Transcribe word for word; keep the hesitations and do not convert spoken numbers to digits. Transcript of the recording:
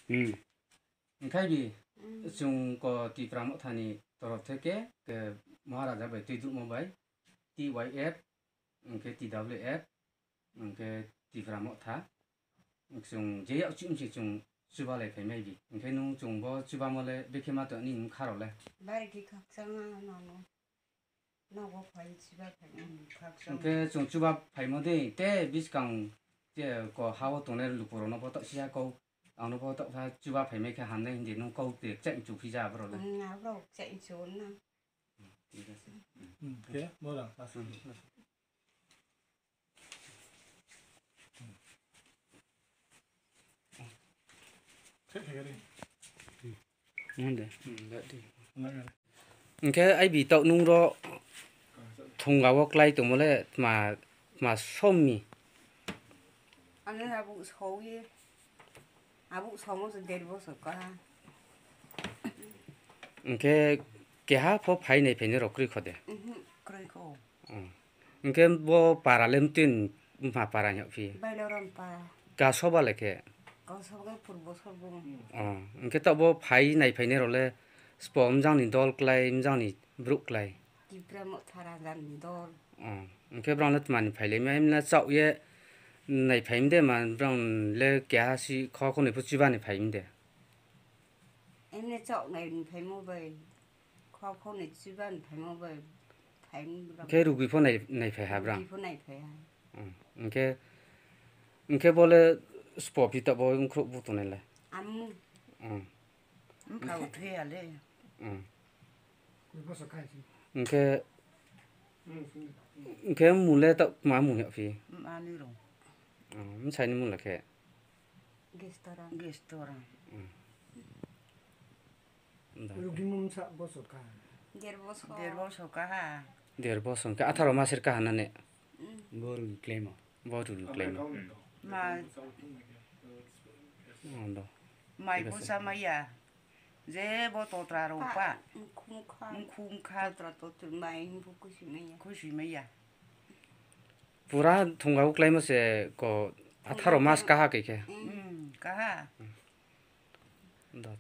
Hmm. Hwnkhe bi chwng ko Tipra Mothani torof theke ke Maharaja bai twi dukmo bai T Y F, hwnkhe T W F, hwnkhe Tipra Motha. Chwng je yak chim se chwng chuba lai phai mai bi. Hwnkhe nung chwng bo chuba mo le bekhe ma to ni nung kharo le. Bari ki khakchang ma nono. Nogo phai chuba phai. Hwnkhe chwng chuba phaimo de te biskang je ko hao tongnai lukurokno bo toksia ko, angno bo toksa chuba phaimai khe hamnai hindi nung kok de chai chukhi ja borok le. Hmm, aborok chai chuna. Thik ase. Hmm, khe borok asa. Thik, thik, thik. Nang de. Hwnkhe ai bi tok nung ro thunga o klai tongmo le tma, tma somni. Ano abuk sowi, abuk somo se der bosor kaha. Hwnkhe keha pho phai nai phai nai rok kwrwi kho de. Mhm, kwrwi kho. Hmm. Hwnkhe bo para le mtwin ma para hwnyo phi? Bailoram para. Kasoba le khe? Kasoba khe purbo sorbo. Oh, hwnkhe tabok phai nai phainai rok le spo mjang ni dol klai, mjang ni bruk klai? Tipra Motha raja ni dol. Oh, hwnkhe brang le tma ni phai le, emne chao ye nai phai mde ma brang le keha si kho kho ni phu chuba ni phai mde? Emne chao nai ni phai mo bai. Kho kho ni chuba ni phaimo bai, phaimo bai. Khe rugwi pho nai, nai phai ha brang? Rugwi pho nai phai ha. Hmm. Hwnkhe, hwnkhe bo le spo phi ta bo wngkhrup bu tongnai le? Amu. Hmm. Mpha uthwi ya le. Hmm. Hwnkhe, hwnkhe mu le ta ma mu ya phi? Mani rong. Hmm, bwsai ni mu le khe? Gestora. Gestora. Hmm. Da. Rugimung sa bosor kaha. Der bosor. Der bosor kaha. Der bosor khe atharo masir kaha na ne? Mm. Bo rugi claimo. Bo rugi claimo. Ma. Oh, do. Mai thik ase. Bo sa maya. Je bo totra ro pa. Mkhum kha. Mkhum kha. Totra totra mai himpu kusi maya. Kusi maya. Pura thunga uklaimo se ko atharo mas kaha khe khe. Mm, kaha. Da,